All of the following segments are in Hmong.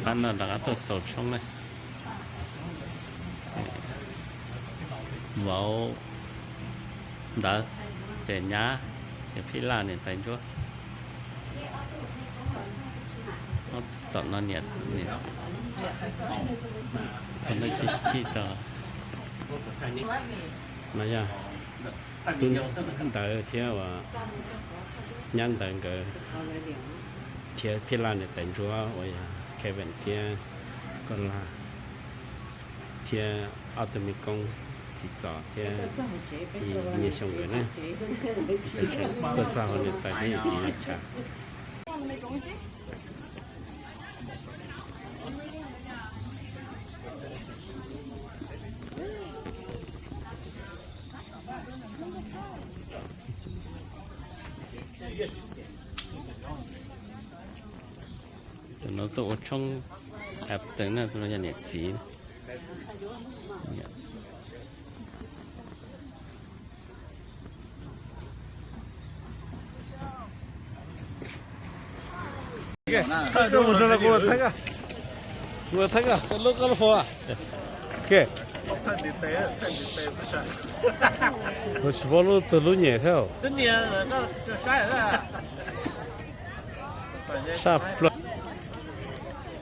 Qab no rov qab tuaj xaus tshoob na. Vauv ntawd, ces nyab, ces phij laj niam tais ntsuab. Tom no niam, niam, tau no yog tub ntawd thiab uas nyab ntawd nkawd, thiab phij laj niam tais ntsuab uas yog Kevin thiab Koj Laj, thiab ob tug me koob txiv txos thiab nyias xyoo nkawd na. Tuaj txog hauv niam tais thiab yawm txiv los tshaj. Tus no tuaj ua tshoob, tus no yog niam txiv. Tsis paub lub twg lub nyem thiab. Saj plaws.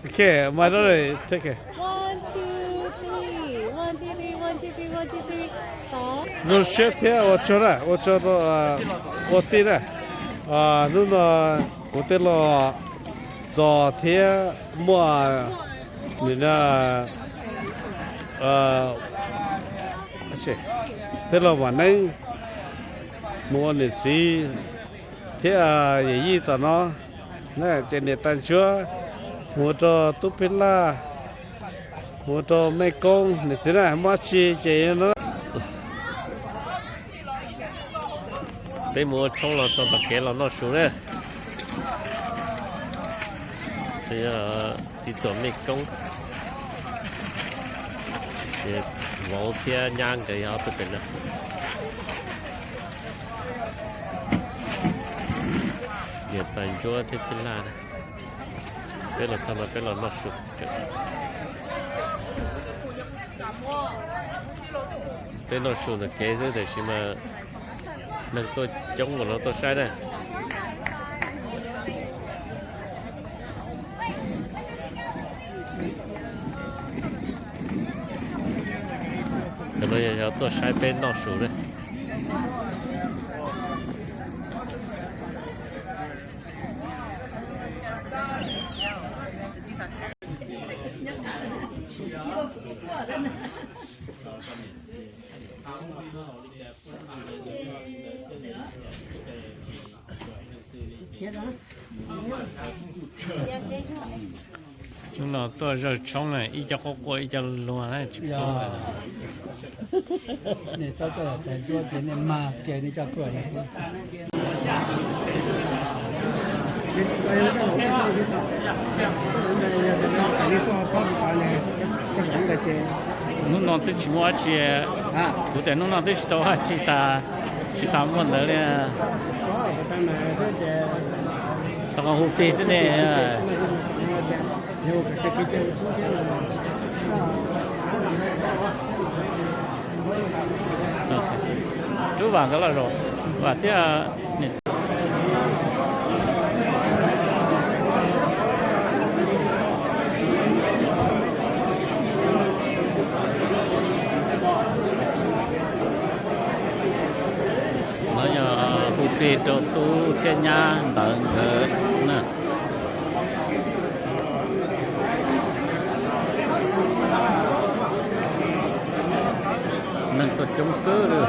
Okay, my daughter, take it. One, two, three. One, two, three, one, two, three, one, two, three. Zoo siab thiab ua tsaug na, ua tsaug rau, ua tij na. Hnub no kuv tej los txos thiab muaj nim no tej los vam neeb mus ua niam txiv thiab yawm yij tom no. Ces niam tais ntsuab mus rau tub phij laj, mus rau mej koob, niam txiv na muaj dab tsi ces no. Peb mus ua tshoob los txog tom kev los noj su na. Txiv tuam mej koob, ces vauv thiab nyab nkawd yog ob tug pem no. Niam tais ntsuab thiab phij laj na. Peb los txog no peb los noj su. Peb noj su ntawm kev xwb tiam sis mas neeg tuaj coob npaum no tuaj saib na. Cov no yog tuaj saib peb noj su na. Hnub no tuaj zawg tshoob na, ib co quaj quaj ib co luag na, tsis paub. Nej txhob coj los tais ntsuab ces nej mag kiag nej coj tuaj. Hnub no twb tsis muaj dab tsi, kuv tias hnub no twb tsis tau dab tsi tas, tsis tas muaj ntawd li. Tau hu plig xwb ne. Rub Vam nkawd los zaum, Vam thiab. No yog hu plig rau tub thiab nyab ntawd nkawd na. Neeg tuaj coob kawg li.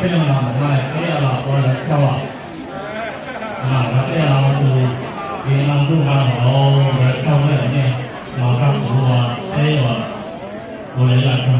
Peb los ntawm no peb los ua lawv tsaug, los peb los ua tus txiv no ntuj nqa hauv lawv tsaug nej los nej los nrog kuv ua peb ua, ua lawv los tsaug.